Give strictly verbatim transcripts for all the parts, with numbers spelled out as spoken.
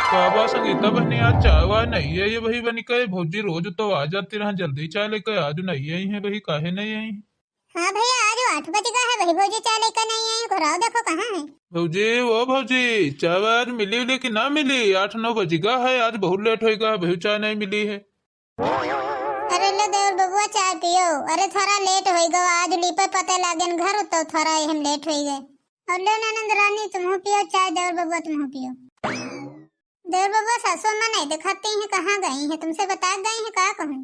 का बा संगीता बहिनी, आज चाय वाय नहीं आई है बही बनी के? भौजी रोज तो आ जाती रहा जल्दी चाय लेके, आज नहीं आई है बही, काहे नहीं आई? हाँ भैया, आज आठ बज गा है बही, भौजी चाय लेके नहीं आई, घुराओ देखो कहाँ है। भौजी, ओ भौजी, चाय वाय आज मिली उली कि ना मिली? आठ नौ बज गा है, आज बहुत लेट होइगा है बही, चाय नहीं मिली है। अरे लो देवर बबुआ चाय पियो। अरे थोड़ा लेट होइगा, आज लीपे पते लागेन घर तो थोड़ा हम लेट होइगा। और लो ननद रानी तुमहू पियो चाय, देवर बबुआ तुमहू पियो। देवर बबुआ सासू अम्मा नहीं दिखाती हैं, कहाँ गई हैं? तुमसे बता गई हैं का कहूँ?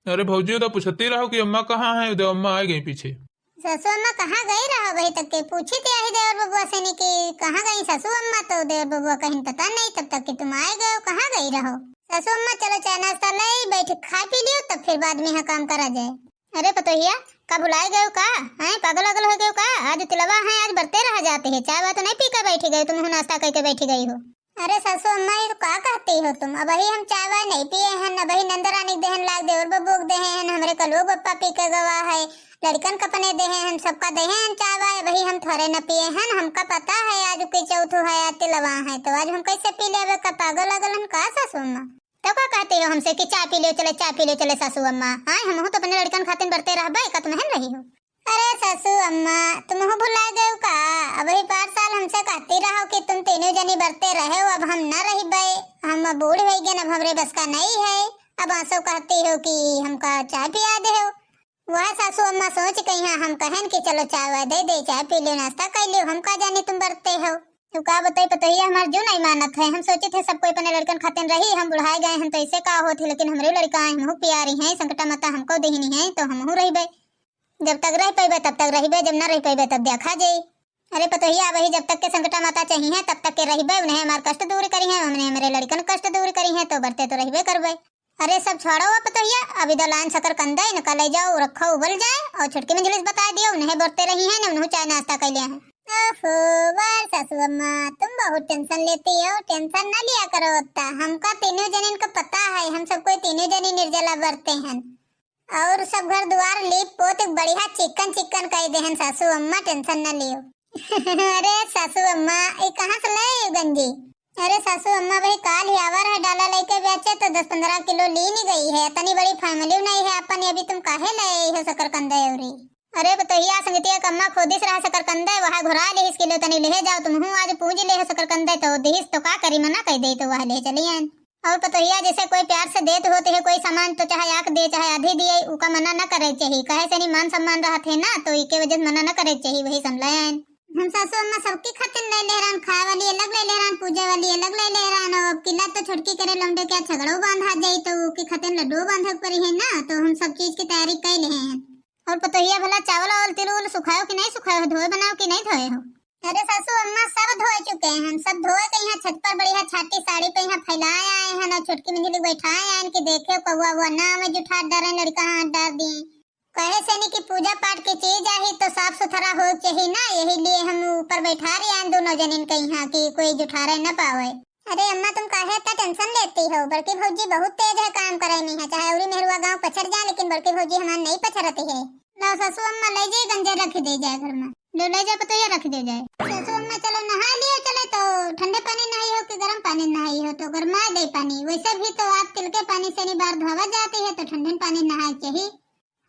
अरे भौजी, तो पूछती रहो कि अम्मा कहाँ है, तो अम्मा आ गई पीछे। सासू अम्मा कहाँ गई रहो? वही तक के पूछी थी यही देवर बबुआ से नहीं कि कहाँ गई सासू अम्मा, तो देवर बबुआ कहीं पता नहीं, तब तक कि तुम आए गए हो, कहाँ गई रहो? सासू अम्मा चलो चाय नाश्ता ले बैठ खा पी लियो, तब फिर बाद में यहाँ काम करा जाए। अरे पतोहिया, का भुलाए गए हो का? हैं, पागल वागल हो गए हो का? आज तिलवा है, आज बरते रहा जाते हैं, चाय वाय तो नहीं पी के बैठी गई, तुम नाश्ता करके बैठी गई हो। अरे सासू अम्मा, ये तो का कहती हो तुम? अबही हम चाय वाय नहीं पिए हन, अबही नंद रानी के देहन लाग देवर बबू के देहे हन, हमरे कलुआ बप्पा पी के गवा है, लड़कन के अपने देहे हन, सबका देहे हन चाय वाय, अबही हम थोड़े न पिए हन। हमका पता है आज के चौथ है, आज तिलवा है, तो आज हम कैसे पी लेबे? का पागल वागल हन का सासू अम्मा? तो का कहती हो हमसे कि चाय पी ले चले, चाय पी ले चले सासू अम्मा? हाँ, हमहू तो अपने लड़कन खातिन बरते रहबे, का तुम हन रही हो? अरे सासू अम्मा, तुमहू भुला गए का? अबही पाँच साल हमसे कहती रहो कि तुम तीनों जनी बरते रहे हो, अब हम न रहिबे, हम अब बूढ़ हो गए, अब हमरे बस का नहीं है। अब आंसू कहती हो कि हमका चाय पिया दे हो। वह सासू अम्मा सोच के यहाँ हम कहन कि चलो चाय वाय दे दे, चाय पी लियो, नाश्ता कर लियो, हम का जानी तुम बरते हो। तो का बताई पतोहिया, हमार जो नहीं मानत है, हम सोचे थे सब कोई अपने लड़कन खातिन रही, हम बुढ़ाए गए हैं तो ऐसे का होत है, लेकिन हमरे लड़का हैं, हमहू प्यारी हैं, संकटा माता हमको देहिनी है तो हमहू रहिबे। जब तक रह पैबे तब तक रहिबे, जब ना रह पैबे तब देखा जाई। अरे पतोहिया, वही जब तक के संकटा माता चाहिए तब तक के रहिबे, उन्हें हमार कष्ट दूर करी है, हमने हमरे लड़कन कष्ट दूर करी है, तो बरते तो रहिबे करबे। अरे सब छोड़ो अब पतोहिया, अभी दलान शक्करकंद इनका ले जाओ, रखो उबल जाए, और छोटकी मंझली से बता दियो, उन्हें बरते रही है ना, उन्हें चाय नाश्ता कर लिया है। ओहो, वाह सासू अम्मा, तुम बहुत टेंशन लेती हो, टेंशन ना लिया करो उतना, हमका तीनों जनिन का पता है, हम सब कोई तीनों जनी निर्जला बरते हैं। और सब घर दुआर लीप पोत बढ़िया चिकन चिकन कर देहन सासू अम्मा, टेंशन न लियो। अरे सासू अम्मा, ई कहाँ से ले गंजी? अरे सासू अम्मा, वही काल ही आवर है डाला लेके बेचे तो दस पन्द्रह किलो लीन गई है। इतनी बड़ी फैमिली नहीं है अपन, अभी तुम काहे ले आई हो शकरकंद औरी? अरे बतहिया संगतिया के अम्मा खोदिस रहा शकरकंद, वह घुरा लिहिस किलो, तनी ले जाओ तुमहू, आज पूज ले हो शकरकंद, तो दिहिस तो का करी, मना कर दे तो वह ले चली आन। और पतोहिया जैसे कोई प्यार से देत होत है कोई सामान, तो चाहे आक दे चाहे आधी दिए, उका मना न करे के चाही। कहे से नहीं मान सम्मान रहत है ना, तो इके वजह से मना न करे के चाही, वही सन ले आयन। हम सासू अम्मा सबकी खातिर ले ले रहन, खाए वाली अलग ले ले रहन, पूजे वाली अलग ले ले रहन। और अब किला तो छोटकी करे लौंडे के झगड़ो बांधा जाई, तो उके खातिर लड्डू बांधे के पड़ी है ना, तो हम सब चीज की तैयारी कर ले हैं। और पतोहिया भला चावल और तिल उल सुखायो कि नहीं सुखायो हो, धोए बनाओ कि नहीं धोए हो? अरे सासू अम्मा सब धोए चुके हैं, सब धोए के यहाँ छत पर बढ़िया छाटी साड़ी पे यहाँ फैलाए आए हैं ना, छोटकी मंझली बैठाए आए हैं कि देखे कौआ वो ना आवे जुठार डारे, लड़का हाथ डार दी। कहे से नहीं कि पूजा पाठ की चीज आही तो साफ सुथरा हो चाहिए ना, यही लिए हम ऊपर बैठा रहे हैं दोनों जनिन के यहाँ कि कोई जुठारे न पावे। अरे अम्मा, तुम काहे इतना टेंशन लेती हो? बड़की भौजी बहुत तेज है काम करे में है, चाहे उरी मेहरुआ गांव पछड़ जाए, लेकिन बड़की भौजी हमार नहीं पछड़ती है। लो सासू अम्मा, ले जाए गंजे रख दे जाए घर में। लो ले जाए पतोहिया, रख दे जाए। सासू अम्मा चलो नहा लियो, चले तो ठंडे पानी नहाई हो कि गर्म पानी नहाई हो, तो गर्मा दे पानी। वैसे भी तो आप तिल के पानी से नहीं बार धोवा जाती है, तो ठंडे पानी नहाए चाहिए।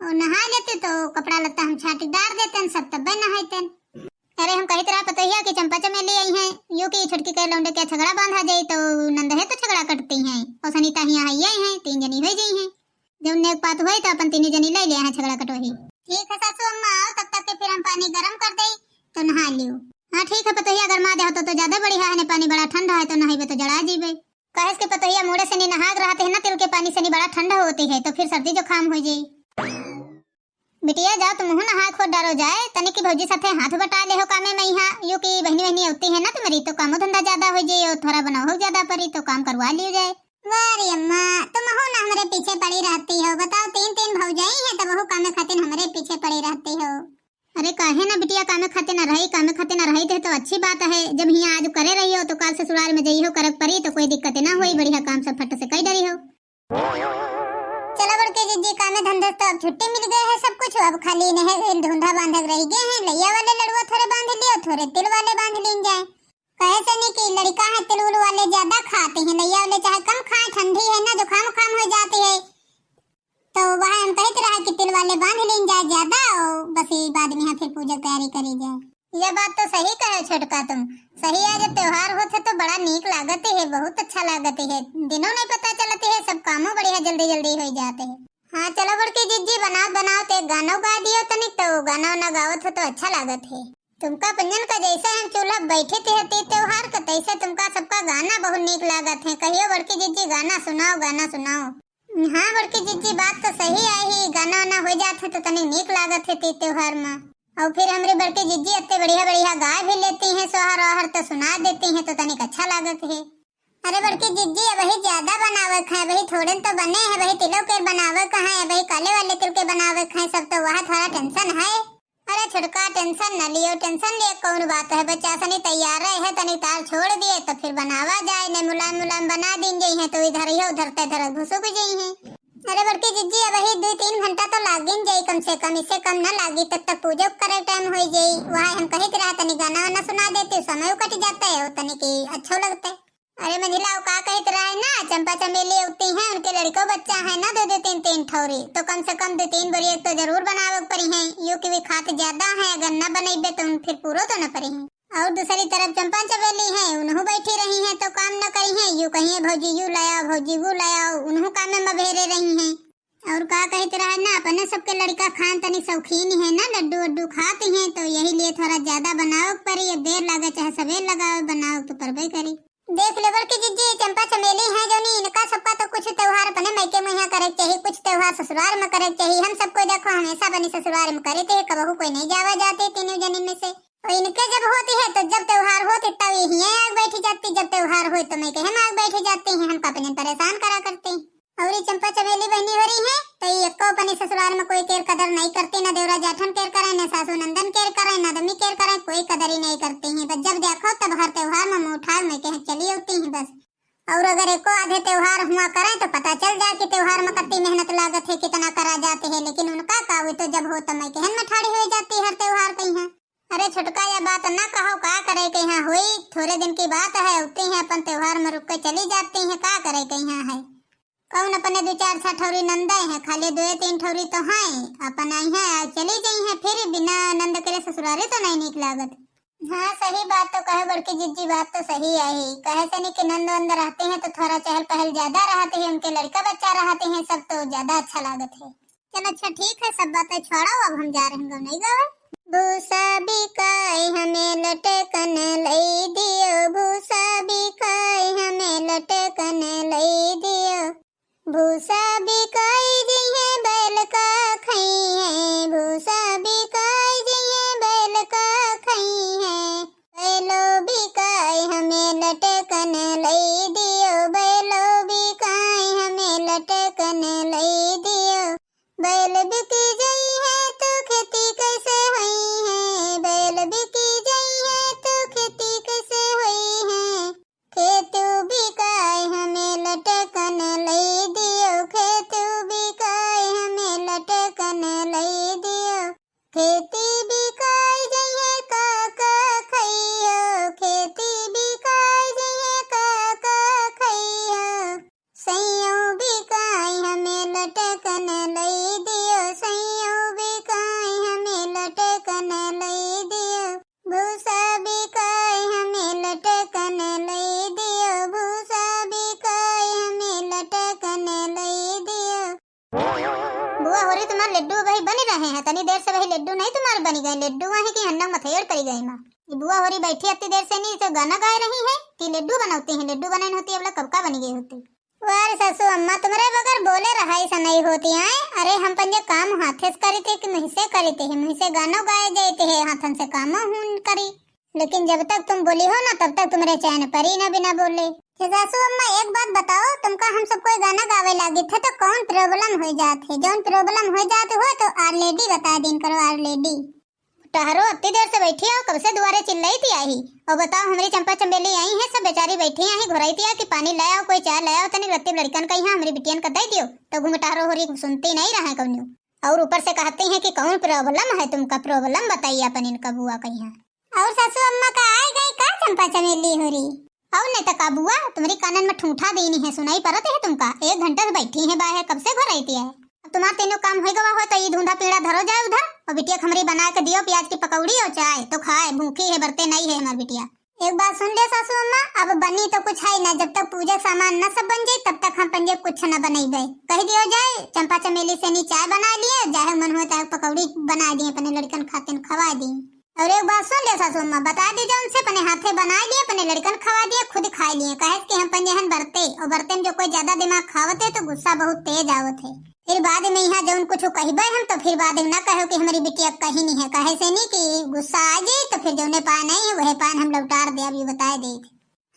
और नहा लेते तो कपड़ा लत्ता हम छाटी डार देते हैं, सब तब्बे नहाते हैं। अरे हम कहित रहा पतोहिया कि चंपा चमेली आई हैं, यूं कि छोटकी के लौंडे के झगड़ा बांधा जाई तो नंद है तो झगड़ा कटती हैं, और सनीता हियां है ये हैं, तीन जनी हो जाई हैं। जब नेक पात होई तो अपन तीनों जनी ले ले हैं झगड़ा कटोही। ठीक है सासू अम्मा, आओ तब तक के फिर हम पानी गरम कर दे तो नहा लियो। हाँ ठीक है पतोहिया, गरमा दे हो तो, तो ज्यादा बढ़िया है, ने पानी बड़ा ठंडा है तो नहाइबे तो जड़ा जीबे। कहेस के पतोहिया मुड़े से नी नहाग रहत है ना, तिल के पानी से नी बड़ा ठंडा होती है, तो फिर सर्दी जुकाम हो जाई। बिटिया जाओ तुमहू नहाए खोद डारो जाए, तनी की भौजी साथे हाथ बटा ले हो कामे में यहाँ, यूं कि बहनी बहनी होती है ना तुम्हारी, तो कामो धंधा ज्यादा हो जाई और थोड़ा बनाओ हो ज्यादा परी तो काम करवा लियो जाए। वाह रे अम्मा, तुमहू ना हमरे पीछे पड़ी रहती हो, बताओ तीन तीन भौजाई है तब वो कामे खातिर हमरे पीछे पड़ी रहती हो। अरे काहे ना बिटिया, कामे खातिर ना रही, कामे खातिर ना रही थे तो अच्छी बात है। जब हियां आज करे रही हो तो काल ससुराल में जई हो, करक परी तो कोई दिक्कत ना होई, बढ़िया काम सब फट से कई डरी हो। चलो बड़के जिज्जी, कामे धंधे से तो अब छुट्टी मिल गए है सब कुछ, अब खाली इन्हें धुंधा बांधक रह गए हैं। लैया वाले लड़ुआ थोड़े बांध लियो, थोड़े तिल वाले बांध लीन जाए। कहे से नहीं कि लड़का है तिल उल वाले सकते हैं। लइया वाले चाहे कम खाएं, ठंडी है ना, जुकाम उकाम हो जाती है। तो वह हम कहत रहा कि तिल वाले बांध लीन जाए ज्यादा, और बस यही बाद में यहाँ फिर पूजा तैयारी करी जाए। यह बात तो सही कहे छोटका तुम। सही है, जब त्योहार होत है तो बड़ा नीक लागत है, बहुत अच्छा लागत है। दिनों नहीं पता चलत है, सब कामों बढ़िया जल्दी जल्दी हो जाते हैं। हाँ चलो बड़की जिज्जी, बनाओ बनाओ, तो एक गाना गा दियो तनिक, तो गाना वाना गावत हो तो अच्छा लागत है। तुमका पंजन का जैसे हम चूल्हा बैठे थे तीज त्योहार का, तैसे तुमका सबका गाना बहुत नीक लागत है। कहियो बड़की जिज्जी गाना सुनाओ, गाना सुनाओ। हाँ बड़की जिज्जी, बात तो सही है ही, गाना वाना हो जात है तो तनी नीक लागत है तीज त्योहार में। और फिर हमरे बड़की जिज्जी अत्ते बढ़िया बढ़िया गा भी लेती हैं, सोहर ओहर तो सुना देती हैं तो तनिक अच्छा लागत है। अरे बड़की जिज्जी, अबही ज्यादा बनावे का है, अबही थोड़े न तो बने हैं, अबही तिलो केर बनावे का है, अबही काले वाले तिल के बनावे का है, सब तो वह थोड़ा टेंशन है। अरे छोटका, टेंशन न लियो, टेंशन लिए कौन बात है, बच्चा सनी तैयार रहे है, तनी तार छोड़ दिए तो फिर बनावा जाए, ने मुलायम मुलायम बना दीन जाई है तो इधर ही उधर ते धरत घुसुक जाई है। अरे बड़की जिज्जी, अबही दो तीन घंटा तो लागिन जाई कम से कम, इससे कम न लागी, तब तक पूजो करे टाइम हो जाई। वह हम कहित रहा तनी गाना वाना सुना देती, समय कट जाता है, वो तनी की अच्छो लगता है। अरे मंझिला, वो का कहित रहा है ना, चंपा चमेली अउती हैं, उनके लड़को बच्चा है ना, दो दो तीन तीन ठौरी, तो कम से कम दो तीन बोरी एक तो जरूर बनावे के पड़ी है, यो कि वे खात ज्यादा है, अगर न बनइबे तो उन फिर पूरो तो न पड़ी है। और दूसरी तरफ चंपा चमेली है, उनहु बैठी रही हैं तो काम न करी हैं, यू कहिए भौजी यू लाया, भौजी वो लाया, उनहु काम में मबेरे रही हैं। और का कहित रहा ना, अपने सबके लड़का खान तनी शौकीन है ना, लड्डू वड्डू खात हैं, तो यही लिए थोड़ा ज्यादा बनावे के पड़ी। अब देर लागे चाहे सवेर लगावे, बनावे के तो परबे करी। देख ले बड़की जिज्जी, चंपा चमेली हैं जौनी, इनका सबका तो कुछ त्योहार अपने मायके में यहाँ करे के चाहिए, कुछ त्योहार ससुराल में करे के चाहिए। हम सबको देखो हमेशा बनी ससुराल में करे थे, कबहू कोई नहीं जावा जाते तीनों जनी में से। और इनके जब होती है तो जब त्योहार होते तब यही आग बैठी जाती, जब त्योहार हो तो मायके हम आग बैठी जाती हैं, हमका अपने परेशान करा करते हैं। और ये चंपा चमेली बहनी हो रही है, तो ये एको अपने ससुराल में कोई केर कदर नहीं करती, ना देवरा जाठन केर करे, ना सासू नंदन केर करे, ना दमी केर करे, कोई कदर ही नहीं करती हैं। बस जब देखो तब हर त्योहार में मुँह उठाए मायके चली अउती हैं बस। और अगर एको आधे त्योहार हुआ करे तो पता चल जाए कि त्योहार में कितनी मेहनत लागत है, कितना करा जाते है, लेकिन उनका का, वो तो जब हो तब मायके में ठाड़ी हो जाती हर त्योहार कहीं है। अरे छोटका, यह बात ना कहो, का करे के यहाँ हुई, थोड़े दिन की बात है, अउती हैं अपन त्योहार में रुक के चली जाती हैं, का करे के यहाँ है। कौन अपने दो चार छह ठौरी नंदे हैं, खाली दो तीन ठौरी तो हैं, अपन आई हैं, आ चली गई हैं, फिर बिना नंद के ससुरारे तो नहीं नीक लागत। हाँ सही बात तो कहे बड़की जिज्जी, बात तो सही है ही, कहे से नहीं कि नंद वंद रहते हैं तो थोड़ा चहल पहल ज्यादा रहते हैं, उनके लड़का बच्चा रहते हैं सब तो ज्यादा अच्छा लागत है। चल अच्छा ठीक है, सब बातें छोड़ो, अब हम जा रहे हैं गौनई गावे। भूसा बिकाई हमें लटकन लई दियो, भूसा बिकाई हमें लटकन लई दियो। भूसा बिकाई जिहे बैल का खई है, भूसा बिकाई जिहे बैल का खई है। बैलो बिकाई हमें लटकन लई दियो, बैलो बिकाई हमें लटकन लई दियो। बैल बिकी जइहे तो खेती कैसे होई है, बैल बिकी जइहे तो खेती कैसे होई है। खेतू बिकाए हमें लटकन लई दियो, खेतू बिकाए हमें लटकन लई दियो। खेती बिकाए जइहे का का खइयो, खेती बिकाए जइहे का का खइयो। सैयो बिकाई हमें लटकन लई दियो, सैयो बिकाई हमें लटकन लई दियो। भूसा बिकाई हमें लटकन लई दियो, भूसा बिकाई हमें लटकन लई दियो। बुआ होरी, तुम्हारे लड्डू वही बनी रहे हैं, तनी देर से वही लड्डू नहीं तुम्हारे बनी गए, लड्डू वहीं की हन्नक मथेड़ करी गई माँ। ये बुआ होरी बैठी अत्ती देर से नहीं तो गाना गाए रही है कि लड्डू बनाते हैं, लड्डू बने होती अब कब का बनी गई होती। वाह रे सासू अम्मा, तुम्हरे बगैर बोले रहाई सा नहीं होती आए। अरे हम पंजे काम हाथे से करी थे कि मुँह से करी थे, मुँह से गानो गाए जाते है, हाथन से कामो हुन करी। लेकिन जब तक तुम बोली हो ना, तब तक तुम्हरे चैन परी ना बिना बोले। हे सासू अम्मा, एक बात बताओ, तुमका हम सब कोई गाना गावे लागी थे तो कौन problem हो जात है? जौन problem हो जात हो तो already बता दीन करो, already। टहरो, अत्ती देर से बैठी आओ, कब से दुआरे चिल्लाई थी आई। और बताओ, हमारी चंपा चमेली आई है, सब बेचारी बैठी आई, घुराई थी कि पानी ले आओ, कोई चाय ले आओ, तनिक रत्ती लड़कन का यहाँ हमारी बिटियन का दे दियो। तो घूंघ टहरो होरी सुनती नहीं रहा है कौनो। और ऊपर से कहती हैं कि कौन problem है तुमका, problem बताइए अपन इनका बुआ का यहाँ। और सासू अम्मा का आए गए का चंपा चमेली होरी? और नहीं तो का बुआ, तुम्हरी कानन में ठूठा दीनी है, सुनाई परत है तुमका? एक घंटा से बैठी है बाहर, कब से घर रहती है। अब तुम्हार तीनों काम होइ गवा हो तो ई धुंधा पीड़ा धरो जाए उधर, और बिटिया के हमरी बनाए के दियो प्याज की पकौड़ी और चाय, तो खाए, भूखी है, बरते नहीं है हमार बिटिया। एक बात सुन ले सासू अम्मा, अब बनी तो कुछ है ना, जब तक पूजा सामान न सब बन जाई तब तक हम पंजे कुछ न बनैबे। कह दियो जाए चंपा चमेली से नी चाय बना लिए, चाहे मन हुए तो पकौड़ी बना दिए, अपने लड़कन खातिन खवा दी। और एक बात सुन ले सासू अम्मा, बता दी जाए उनसे, अपने हाथे बना लिए, अपने लड़कन खवा दिए, खुद खा लिए, कहे कि हम पंजे हन बरते, और बरते में जो कोई ज्यादा दिमाग खावत है तो गुस्सा बहुत तेज आवत है। फिर बाद में यहाँ जौन कुछ कहबे हम तो फिर बाद में ना कहो कि हमारी बिटिया कही नहीं है, कहे से नहीं कि गुस्सा आ जाए तो फिर जौने पाए नहीं है वही पान हम लौटार दे, अभी बताए दे।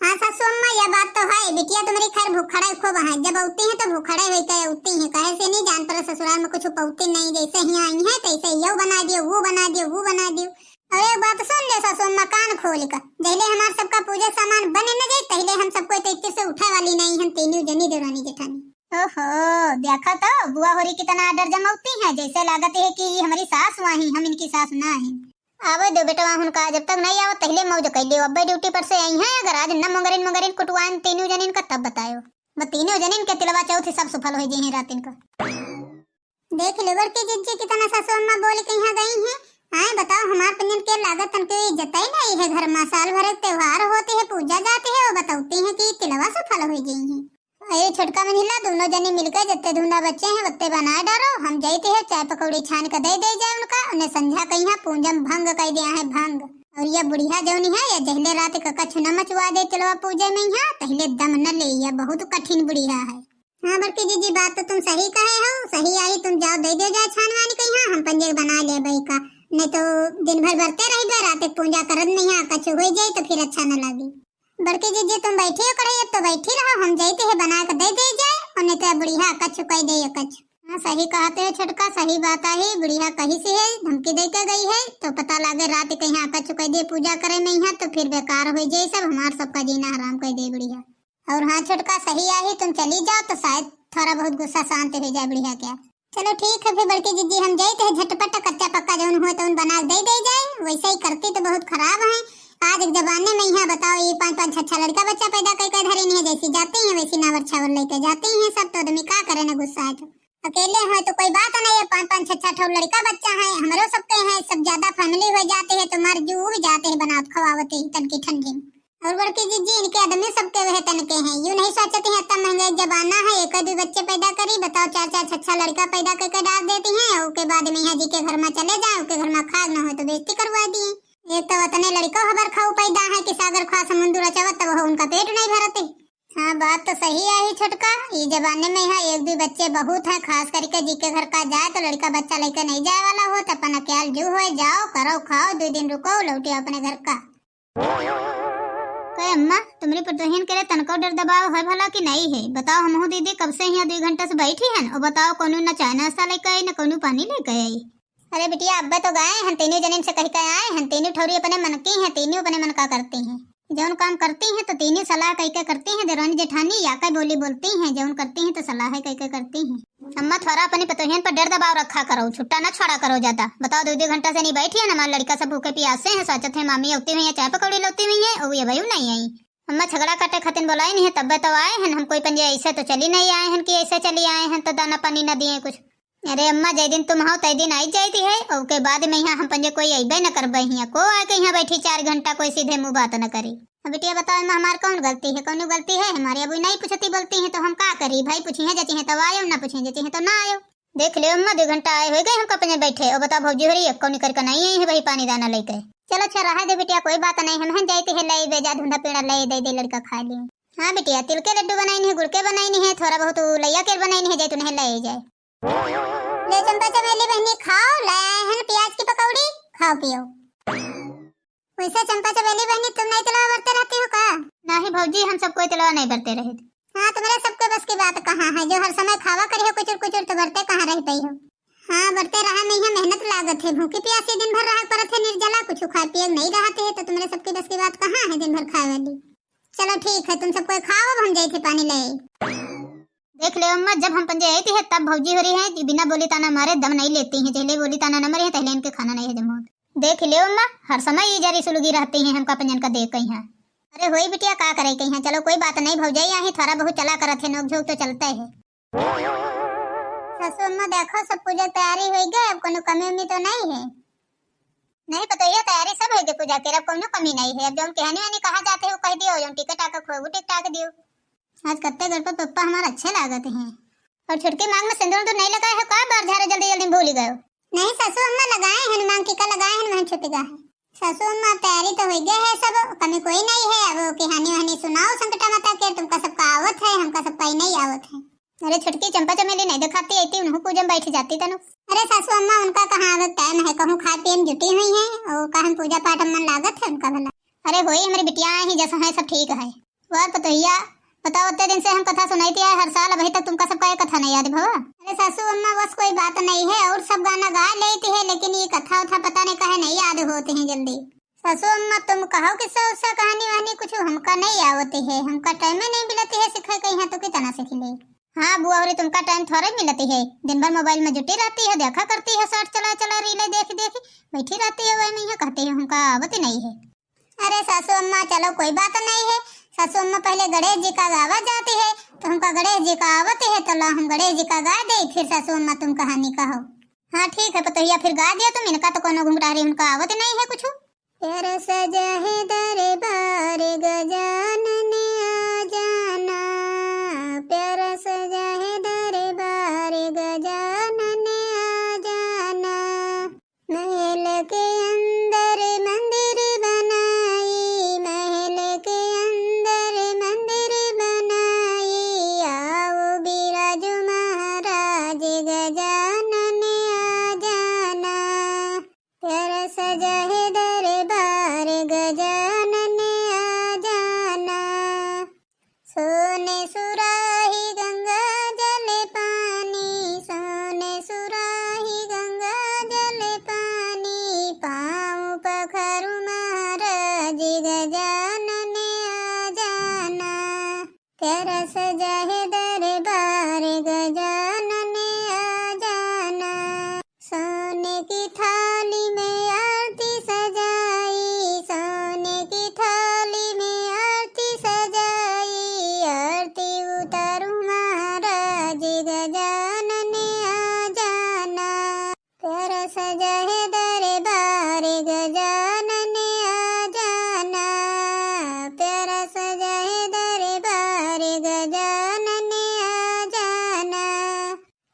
हाँ सासू अम्मा, यह बात तो है, बिटिया तुम्हारी खैर भूखड़े खूब है, जब औती है तो भूखड़े होई के औती है, कहे से नहीं जान पर ससुराल में कुछ पौती नहीं, जैसे ही आई है तैसे यो बना दियो, वो बना दियो, वो बना दियो। और एक बात सुन ले सासू अम्मा, कान खोल कर, जहिले हमार सबका पूजा सामान बने न जाए तहिले हम सबको तो इतने से उठे वाली नहीं, हम तीनों जनी देवरानी जेठानी। ओहो, देखा तो बुआ होरी कितना आर्डर जमावती हैं, जैसे लागत है कि ये हमारी सास हुआ ही, हम इनकी सास ना हैं। आवे दो बेटवा हुनका, जब तक नहीं आवत तहिले मौज कैले। अब्बे ड्यूटी पर से आई हैं, अगर आज न मोंगरिन मोंगरिन कुटवाएन तीनों जनिन का तब बतायो। मैं तीनों जनिन के तिलवा चौथ सब सुफल हो जाए रातिन का। देख लो बड़की जिज्जी कितना सासू अम्मा बोल के यहाँ गई हैं। आए बताओ, हमार पंजन के लागत तन के इज्जत ही नहीं है घर में। साल भर एक त्योहार होते है, पूजा जाते है, वो बताते हैं कि तिलवा सुफल हो गई है। अरे छोटका मंझिला, दोनों जने मिलके जत्ते धुंधा बच्चे हैं वत्ते बनाए डारो, हम जाते हैं चाय पकौड़ी छान के दे दे जाए उनका, उन्हें संझा कहिया पूजम भंग कह दिया है भंग। और यह बुढ़िया जौनी है, यह जहले रात का कछु न मचवा दे तिलवा पूजे में यहाँ, तहले दम न ले, यह बहुत कठिन बुढ़िया है। हाँ बड़की जीजी, बात तो तुम सही कहे हो, सही आई, तुम जाओ दे दे जाए छानवान के यहाँ, हम पंजे बना ले बई का, नहीं तो दिन भर बरते रह गए, रात के पूजा करत में यहाँ कछु हो जाए तो फिर अच्छा न लगे। बड़की जीजी तुम बैठी हो कढ़ाई, अब तो बैठी रहो, हम जाते हैं बना के दे दे जाए, और नहीं तो बुढ़िया कछु कह दे कछु। हाँ सही कहते हो छोटका, सही बात आई, बुढ़िया कही से है, धमकी दे के गई है, तो पता लगे रात के यहाँ कछु कह दे पूजा करे में यहाँ, तो फिर बेकार हो जाए सब, हमार सबका जीना हराम कर दे बुढ़िया। और हाँ छोटका, सही आही, तुम चली जाओ तो शायद थोड़ा बहुत गुस्सा शांत हो जाए बुढ़िया क्या। चलो ठीक है फिर बड़की जीजी, हम जाते हैं झटपट, कच्चा पक्का जौन हुए तो उन बना के दे दे जाए। वैसे ही करती तो बहुत खराब है। आज एक जमाने में यहाँ बताओ, ये पाँच पाँच छह छह लड़का बच्चा पैदा कर कर धरे नहीं है, जैसी जाती हैं वैसी नावर छावर लेके जाती हैं सब, तो आदमी का करे ना गुस्सा है तो। अकेले हैं तो कोई बात नहीं है, पाँच पाँच छह छह ठो लड़का बच्चा है, हमरो सबके हैं, सब ज्यादा फैमिली हो जाते हैं तो मर जू भी जाते हैं बनावत खवावते ही तन की ठंडी में। और बड़की जीजी, इनके आदमी सबके वह तन के हैं, यूं नहीं सोचते हैं इतना महंगा जमाना है, एक दो बच्चे पैदा करी, बताओ चार चार छह छह लड़का पैदा करके डाल देती हैं, और के बाद में यहाँ जी के घर में चले जाए, उनके घर में खाद ना हो तो बेइज्जती करवा दी। एक तो उतने लड़को हबर खाऊ पैदा है कि सागर खा समुंदर रचवत तब वो उनका पेट नहीं भरते। हाँ बात तो सही आई छोटका, ये जमाने में यहाँ एक दो बच्चे बहुत हैं, खास करके जी के घर का जाए तो लड़का बच्चा लेके नहीं जाए वाला हो, तो अपन अकेल जू हो जाओ, करो खाओ, दो दिन रुको, लौटे अपने घर का। कहे अम्मा, तुम्हरी पतोहियन के लिए तनको डर दबाव है भला कि नहीं है? बताओ, हमहू दीदी कब से यहाँ दो घंटा से बैठी हन, और बताओ, कौनो न चाय नाश्ता लेके आई, न कौनो पानी लेके आई। अरे बिटिया, अब्बे तो गए हन, तीनों जनिन से कह के आए हन, तीनों ठौरी अपने मन की हैं, तीनों अपने मन का करती हैं, जौन काम करती हैं तो तीनों सलाह कह के करती हैं, देवरानी जेठानी या कई बोली बोलती हैं, जौन करती हैं तो सलाह कह के करती हैं। अम्मा, थोड़ा अपनी पतोहियन पर डर दबाव रखा करो, छुट्टा ना छोड़ा करो ज्यादा। बताओ, दो दो घंटा से नहीं बैठी है ना, हमारे लड़का सब भूखे प्यासे हैं, सोचत है मामी अवती हुई है, चाय पकौड़ी लौती हुई है, और ये भाई नहीं आई। अम्मा, झगड़ा काटे खातिर बोलाई नहीं है, तब्बे तो आए हैं, हम कोई पंजे ऐसे तो चली नहीं आए हैं कि ऐसे चली आए हैं तो दाना पानी न दिए कुछ। अरे अम्मा, जय दिन तुम हो तय दिन आई जाती है, और के बाद में यहाँ हम पंजे कोई अइबे न करबे हियाँ, को आके यहाँ बैठी चार घंटा कोई सीधे मुँह बात न करी। अब बिटिया बताओ अम्मा, हमार कौन गलती है? कौन गलती है हमारी? अब नहीं पूछती बोलती हैं तो हम का करी? भाई पूछी हैं जची हैं तो आयो, ना पूछी हैं जची हैं तो ना आयो। देख ले अम्मा, दो घंटा आए हो गए हमका पंजे बैठे। और बताओ भौजी हो रही है, कौन करके नहीं आई है भाई पानी दाना लेके? चलो अच्छा रहा दे बिटिया, कोई बात नहीं, हम हैं जाते हैं ले बेजा धुंधा पेड़ा ले दे दे लड़का खा ले। हाँ बिटिया, तिल के लड्डू बनाई नहीं है, गुड़ के बनाई नहीं है, थोड़ा बहुत लैया के बनाई नहीं है, जाए तुम्हें ले जाए। ले चंपा चमेली बहनी खाओ, ले आए हैं प्याज की पकौड़ी, खाओ पियो। वैसे चंपा चमेली बहनी तुम नहीं तिलवा बरते रहती हो का? नहीं भौजी, हम सब कोई तिलवा नहीं बरते रहे। हाँ, तुम्हारे सबके बस की बात कहाँ है, जो हर समय खावा करी हो कुचुर कुचुर, तो बरते कहाँ रह गई हो? हाँ, बरते रहा में यहाँ मेहनत लागत है, भूखी प्यासी दिन भर रहा परत है निर्जला, कुछ खाए पिए नहीं रहते है, तो तुम्हारे सबके बस की बात कहाँ है दिन भर खाए वाली? चलो ठीक है, तुम सब कोई खाओ, अब हम जाए थे पानी ले। देख ले अम्मा, जब हम पंजे आई थी है तब भौजी हो रही है, बिना बोली ताना मारे दम नहीं लेती हैं, जहले बोली ताना न मरे है तहले इनके खाना नहीं हजम होत। देख ले अम्मा, हर समय ये जरी सुलगी रहती हैं, हमका पंजन का देख कहीं है। अरे होई बिटिया, का करे कहीं, चलो कोई बात नहीं, भौजाई आही, थोड़ा बहुत चला करत है, नोक झोंक तो चलते है। सासू अम्मा देखो, सब पूजा तैयारी होई गए, अब कोनो कमी उमी तो नहीं है? नहीं पतोहिया, तैयारी सब होई गए पूजा के, अब कोनो कमी नहीं है। अब जौन केहनी वेहनी कहा जाते है वो कह दियो, जौन टिकट टाक हो वो टिकट टाक दियो। आज कत्ते गणपत बप्पा हमार अच्छे लागत हैं। और छोटकी मांग में सिंदूर उंदूर नहीं लगाए हो का, बार झारे जल्दी जल्दी में भूली गयो? नहीं सासू अम्मा, लगाए हैं, मांग टीका लगाए हैं, वहीं छुपी गा है। सासू अम्मा, तैयारी तो होई गए है सब, कमी कोई नहीं है। अब केहनी वेहनी सुनाओ संकटा माता के, तुमका सबका आवत है, हमका सबका ही नहीं आवत है। अरे छोटकी चंपा चमेली नहीं दिखाती, आती उन्हों पूजा में बैठ जाती तनु। अरे सासू अम्मा, उनका कहाँ आवत टाइम है, कहूँ खाए पिए में जुटी हुई है, और का हम पूजा पाठ में मन लागत है उनका भला। अरे होई हमरी बिटिया ही जैसा है, सब ठीक है। वाह पतोहिया, बताओ, उतने दिन से हम कथा सुनाई थी, हर साल अभी तक तुमका सबका ये कथा नहीं याद भवा? अरे सासू अम्मा, बस कोई बात नहीं है, और सब गाना गा लेती है, लेकिन ये कथा उथा पता नहीं काहे नहीं याद होते हैं जल्दी। सासू अम्मा, तुम कहो किस्सा उस्सा, कहानी वहानी कुछ हमका नहीं आवती है, हमका टाइम नहीं मिलती है सीखे, कहीं तो कितना सीख ले। हाँ बुआ, और तुमका टाइम थोड़े मिलती है, दिन भर मोबाइल में जुटी रहती है, देखा करती है शॉर्ट चला चला, रीले देख देख बैठी रहती है, वही में यहाँ कहती है हमका आवती नहीं है। अरे सासू अम्मा, चलो कोई बात नहीं है। सासू अम्मा पहले गणेश जी का गावा जाती है, तो हमका गणेश जी का आवत है, तो ला हम गणेश जी का गा दे, फिर सासू अम्मा तुम कहानी कहो। हाँ ठीक है पतोहिया, फिर गा दिया तुम, इनका तो कोनो घुंघरारी उनका आवत नहीं है कुछ। प्यारा सजा है दरबार गजानन आ जाना, प्यारा सजा है दरबार गजानन आ जाना। महल के अंदर मंदिर बनाई, महल के अंदर मंदिर बनाई, आओ बिराजो महाराज गजानन आ जाना। प्यारा सजा है दरबार गजानन आ जाना। सोने सुराही गंगा जल पानी, सोने सुराही गंगा जल पानी, पाँव पखारू महाराज गजानन आ जाना। प्यारा सजा है दरबार गजानन आ जाना। सोने की थाली में आरती सजाई, सोने की थाली में आरती सजाई, आरती उतारू महाराज गजानन आ जाना। प्यारा सजा है दरबार गजानन आ जाना, प्यारा सजा है दरबार गजानन आ जाना।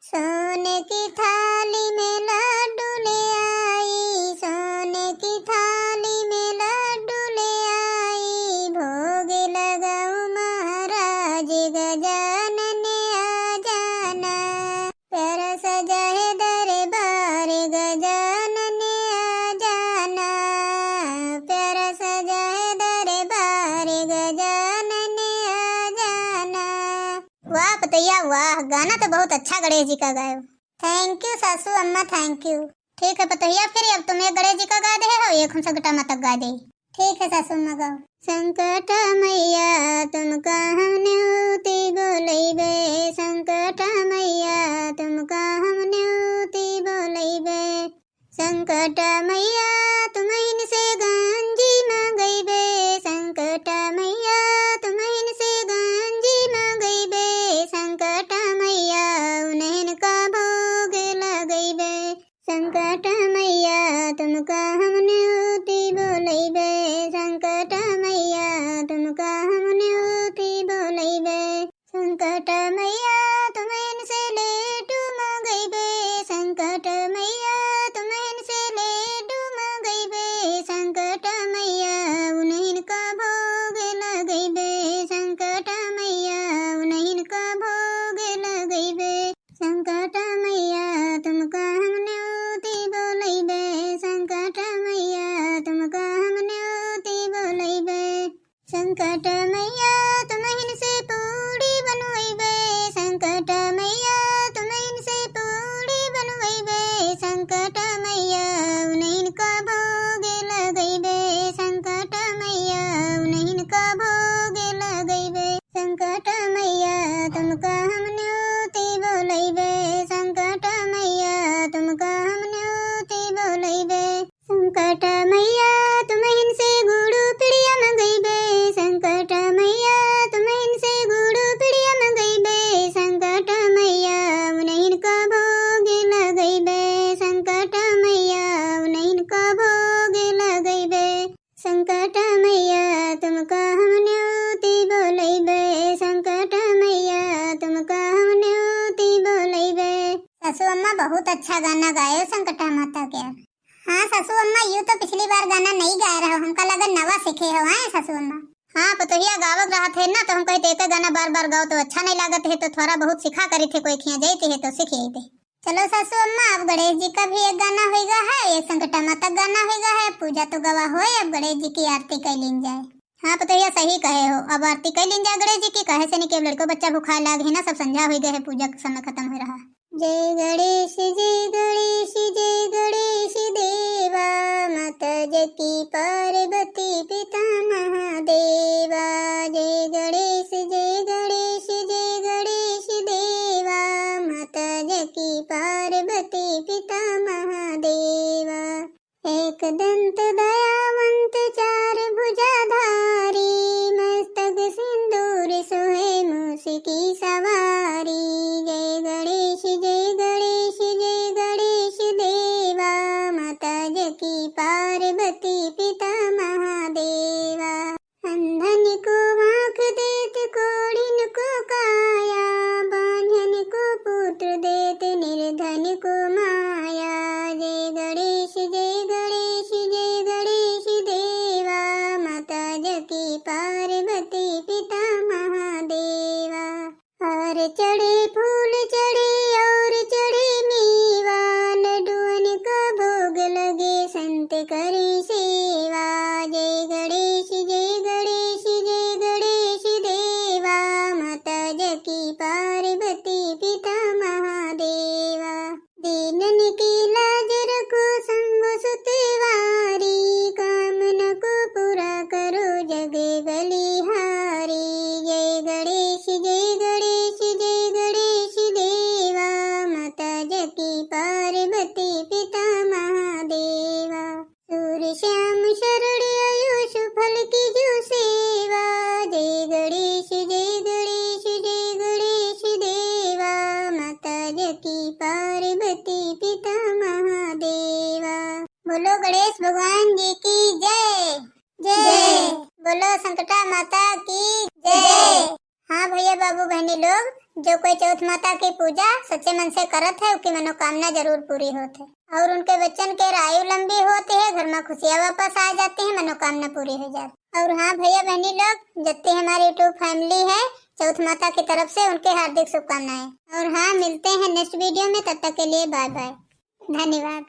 सोने की थाली में लड्डू ले आई, सोने की थाली में लड्डू ले आई, भोग लगाओ महाराज गजानन आ जाना। प्यारा सजा है दरबार गजानन आ जाना, प्यारा सजा है दरबार गजानन आ जाना। वाह पतैया वाह, गाना तो बहुत अच्छा गणेश जी का गायो। Thank you सासू अम्मा, thank you। ठीक है पतैया, फिर अब तुम एक गणेश जी का गा दे हो, एक हम संकटा माता का गा दे। ठीक है सासू अम्मा, गाओ। संकटा मैया तुमका हम नेउती बोलैबे, संकटा मैया तुमका हम नेउती बोलैबे। संकटा मैया तुमहिन से गंजी मांगैबे, संकटा मैया तुमहिन से गंजी मांगैबे, संकटा मैया उन्हन का भोग लगैबे। संकट मैया तुमका हम नेउती बोलैबे, संकट मैया तुमका हम नेउती बोलैबे। संकट मैया तुमहिन से लेडू मांगैबे, संकट मैया तुमहिन से लेडू बहुत अच्छा गाना गाए हो संकटा माता के। हाँ सासू अम्मा, यू तो पिछली बार गाना नहीं गाए रहो, हमका लगा नवा सीखे हो, हैं सासू अम्मा? हाँ पतोहिया, गावत रहत है ना, तो हम कही थे, "एक गाना बार बार गाओ तो अच्छा नहीं लागत है, तो थोड़ा बहुत सिखा करी थे, कोई खिया जाते है तो सीख जाते।" चलो सासू अम्मा, अब गणेश जी का भी एक गाना होइगा है, एक संकटा माता का गाना होइगा है, पूजा तो गवा होए, अब गणेश जी की आरती कर लीन जाए। हाँ पतोहिया, सही कहे हो, अब आरती कर लीन जाए गणेश जी की, कहे से नहीं कि अब लड़को बच्चा भुखाए लाग है ना, सब संझा होइगा है, पूजा का समय खत्म हो रहा। जय गणेश, जय गणेश, जय गणेश देवा, माता जकी पार्वती पिता महादेवा। जय गणेश, जय गणेश, जय गणेश देवा, माता जकी पार्वती पिता महादेवा। एक दंत दयावंत चार भुजाधारी, मस्तक सिंदूर सोहे मूस की सवारी। जय गणेश, जय गणेश, जय गणेश देवा, माता जकी पार्वती पिता महादेवा। अंधन को आँख देत कोढ़िन को काया, बांझन को पुत्र देत निर्धन को माया। जय गणेश, जय गणेश, जय गणेश देवा, माता जकी पार्वती पिता महादेवा। हार चढ़े, फूल चढ़े और चढ़े मेवा, लड्डुअन का भोग लगे संत करी सेवा। जय गणेश, जय गणेश, जय गणेश देवा, माता जकी पार्वती पिता महादेवा। दीनन के लाज रखो शंभु सुत वारी, कामना को पूरा करो जग बलिहारी। जय गणेश, जय गणेश, जय गणेश देवा, माता जकी पार्वती पिता महादेवा। सूर श्याम शरण आयो सुफल कीजो सेवा। जय गणेश, जय गणेश, जय गणेश देवा, माता जकी पार्वती पिता महादेवा। बोलो गणेश भगवान जी की जय। जय। जय। बोलो संकटा माता की जय। जय। हाँ भैया बाबू बहनी लोग, जो कोई चौथ माता की पूजा सच्चे मन से करत है, उसकी मनोकामना जरूर पूरी होत है और उनके बच्चन के आयु लंबी होती है, घर में खुशियाँ वापस आ जाती है, मनोकामना पूरी हो जाती है। और हाँ भैया बहनी लोग, जितनी हमारी YouTube family है, चौथ माता की तरफ से उनके हार्दिक शुभकामनाएं। और हाँ, मिलते हैं next video में, तब तक के लिए bye bye, धन्यवाद।